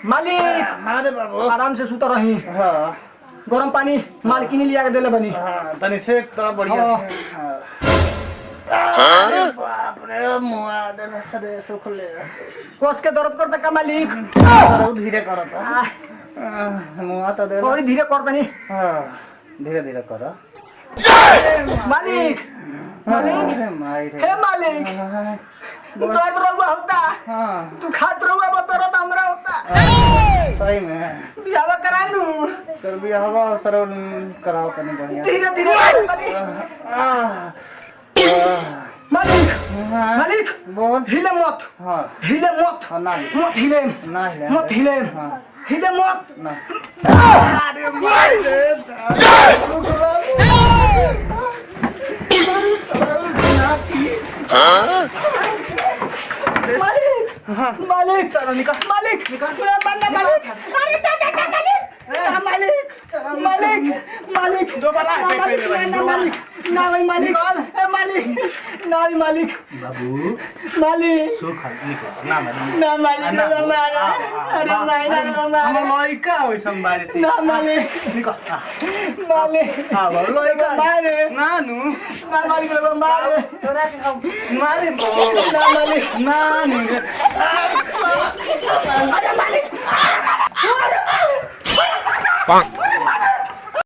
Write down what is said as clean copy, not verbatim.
मालिक, हाँ रे बाबू। आराम से सुत रही। हाँ। गरम पानी मालकिनी लिया के देले बनी। हाँ, तनी सेक तो बढ़िया। हाँ। हाँ। अरे बाप रे, मुआ देले सरे सुखले। कस के दर्द करता का मालिक? और धीरे करत। आ, मुआ तो दे। और धीरे कर तनी। हाँ, धीरे धीरे कर। मालिक, मालिक। अरे माई रे। हे मालिक, हाँ। दर्द रहुआ होता। हाँ। तू खात रहुआ दर्द हमरा होता। सही में। बियाह करा लू। तर बियाहवा सर कराओ तनी बढ़िया। धीरे धीरे कर तनी। आह, मालिक। हाँ। मालिक। बोल। हिले मत। हाँ। हिले मत। हाँ, ना। मत हिले। ना हिले। मत हिले। हाँ। हिले मत। ना। अरे माई रे। मालिक, मालिक, साला निकल। मालिक, पूरा बंदा मालिक। अरे दा दा दा मालिक, ना मालिक, मालिक, मालिक। दोबारा ना पे मालिक, पे ना ना मालिक, ना भाई मालिक, ए मालिक, ना भाई मालिक। बाबू। मालिक। सुख निकल ना मारी। ना मालिक, ना, ना मारे। अरे मालिक, ना मारे। हमर लइका ओइसन बारे ती। ना मालिक। निकल। आ, मालिक। आ बाबू लइका। मारे। ना नु। ना मालिक, ना मारे। तोरा के हम मारे। ना मालिक। ना नु रे। अरे मालिक।